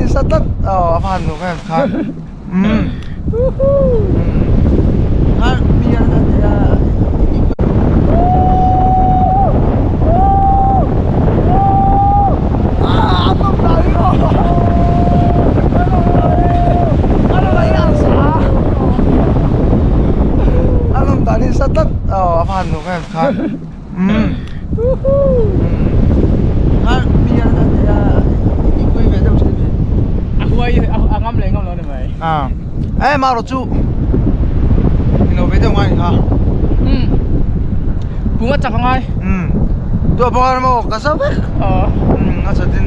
sa tlat aw a va han nuam em kha umm kha mi a A lawm dan hi sa tlat aw a va han nuam em kha umm kha mi a i pui ve deuh thin a ni. A huai a ngam leh ngam lo ni mai. A e marawh chu ilo ve deuh ngai kha. Umm pung a chak a ngai. Umm tuah bawk a maw ka zo vek. Aw. Umm a chatin.